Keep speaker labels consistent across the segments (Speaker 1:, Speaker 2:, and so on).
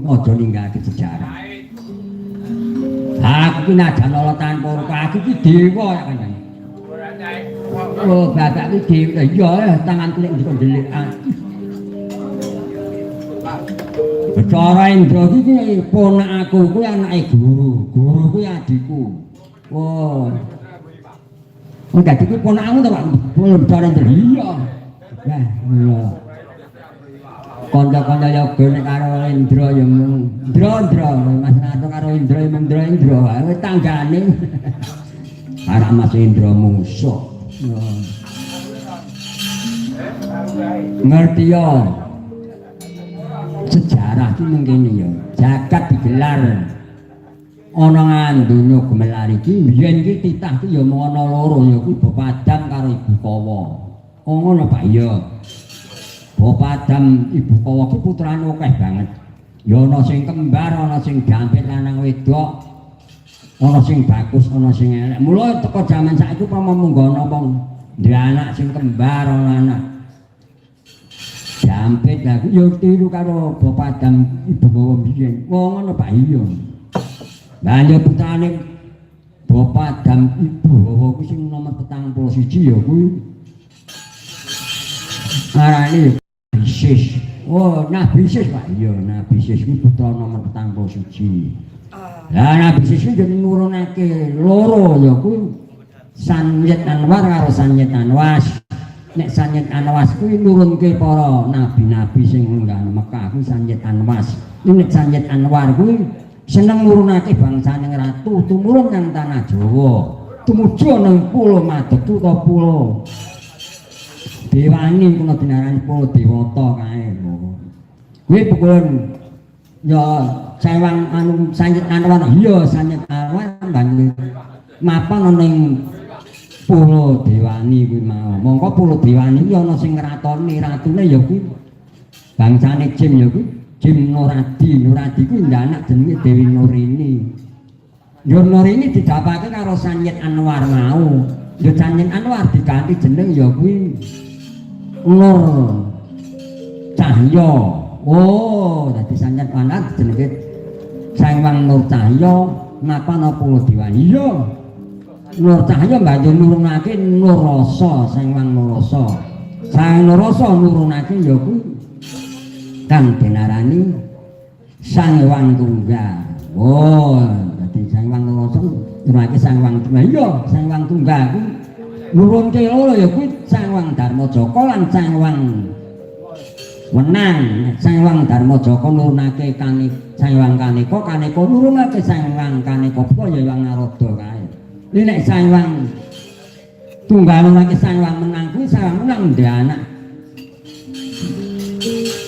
Speaker 1: Aja ninggalake sejarah. Aku ki najan ala tanpa rupa, aku ki dewa ya kan. Oh, bapak ki dewa. Iya, tanganku nek ndek ndelik. Bathara Indra ki ponak aku kuwi anake guru, guru kuwi adikku. Oh. Oh, dadi kuwi ponakmu to, Pak? Bathara Indra. Iya. Wah, iya. Kanca-kanca yoga nek karo Indra ya mung Indra Indra, Mas Narto karo Indra ya mung Indra Indra, wae tanggane. Arek Mas Indra mungsuh. Ngerti ya? Sejarah ki ning kene ya. Jagat digelar ana ngandonya gemelar iki biyen ki titah ki ya mung ana loro ya kuwi Bapak Adam karo Ibu Kawa. Oh ngono Pak iya. Bapak Adam Ibu Kawa ki putrane akeh banget. Ya ana sing kembar, ana sing jampit lanang wedok, ana sing bagus, ana sing elek. Mula teko jaman saiki upama munggo ana wong duwe anak sing kembar, ana anak jampit, lha kuwi ya tiru karo Bapak Adam Ibu Kawa biyen. Wong ngono Pak iya. Lah ya putrane Bapak Adam Ibu Hawa kuwi sing nomor 41 ya kuwi arane Isis. Oh, Nabi Isis Pak. Iya, Nabi Isis kuwi putra nomor 41. Lah Nabi Isis kuwi jeneng nurunake loro ya kuwi Sanyid Anwar karo Sanyid Anwas. Nek Sanyid Anwas kuwi nurunke para nabi-nabi sing munggah Mekah kuwi Sanyid Anwas. Nek Sanyid Anwar kuwi seneng nurunake bangsane ratu tumurun nang tanah Jawa. Tumuju nang Pulau Madeg utawa Pulau Dewani kuna dinarani Pulau Dewata kae. Kuwi pukulun ya sewang anu Sanyid Anwar. Iya Sanyid Anwar banjur mapan ana ning Pulau Dewani kuwi mau. Mongko Pulau Dewani kuwi ana sing ngratoni, ratune ya kuwi bangsane Jim ya kuwi Jim Nuradi. Nuradi kuwi ndak anak jenenge Dewi Nurini. Ya Nurini didapake karo Sanyid Anwar mau. Ya Sanyid Anwar diganti jeneng ya kuwi Nur Cahya. Oh, dadi Sanyid Anwar jenenge Sang Hyang Nur Cahya mapan Pulau Dewani. Iya. Nur Cahya banjur nurunake Nur Rasa, Sang Hyang Nur Rasa. Sang Nur Rasa nurunake ya kuwi kang dinarani Sang Hyang Tunggal. Oh, dadi Sang Hyang Nur Rasa nurunake Sang Hyang Tunggal. Iya, Sang Hyang Tunggal kuwi nurunke loro ya kuwi Sang Hyang Darmajaka lan Sang Hyang Wenang. Sang Hyang Darmajaka nurunake Kane Sang Hyang Kaneka, Kaneka nurunake Sang Hyang Kaneka ya Hyang Narada kae. Iki nek Sang Hyang Tunggal nurunake Sang Hyang Menang kuwi Sang Hyang Menang ndek anak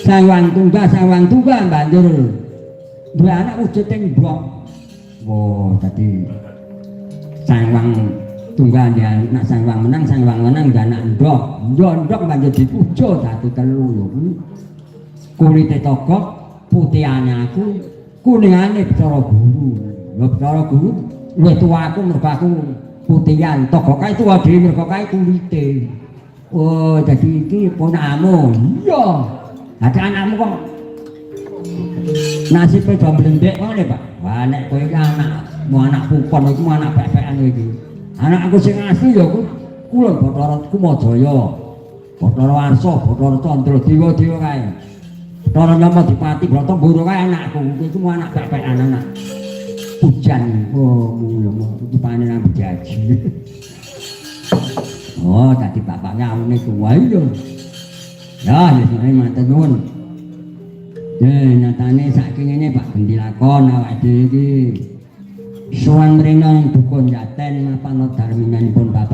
Speaker 1: Sang Hyang Tunggal, Sang Hyang Tunggal banjur duwe anak wujude mbok. Oh, dadi Sang Hyang Tunggal ndek anak Sang Hyang Menang, Sang Hyang Menang ndek anak ndok. Ndok banjur dipuja dadi telu ya kuwi. Kulite togok, putihane aku, kuningane Bathara Guru. Lha Bathara Guru luwih tuwa aku mergo aku putihan, togok kae tuwa dhewe mergo kae kulite. Oh, dadi iki ponakmu. Iya. Ada anakmu kok nasibe do mlendhek ngene, Pak. Wah, nek kowe iki anak mu anak pupon iku anak pek-pekan kowe iki. Anak aku sing asli ya ku kula Bathara Kumajaya. Bathara Warsa, Bathara Candra, dewa-dewa kae. Bathara Nyama Dipati, Brata kae anakku. Kowe iku mu anak pek-pekan anak. Pujan. Oh, mu rupane nang jaji. Oh, dadi bapaknya awune tuwa iya. Ya, wis matur nuwun. Nyatane saiki ngene Pak ben dilakon awake dhewe iki. Sowan mrene ing Dukun Jaten mapan darminanipun Bapak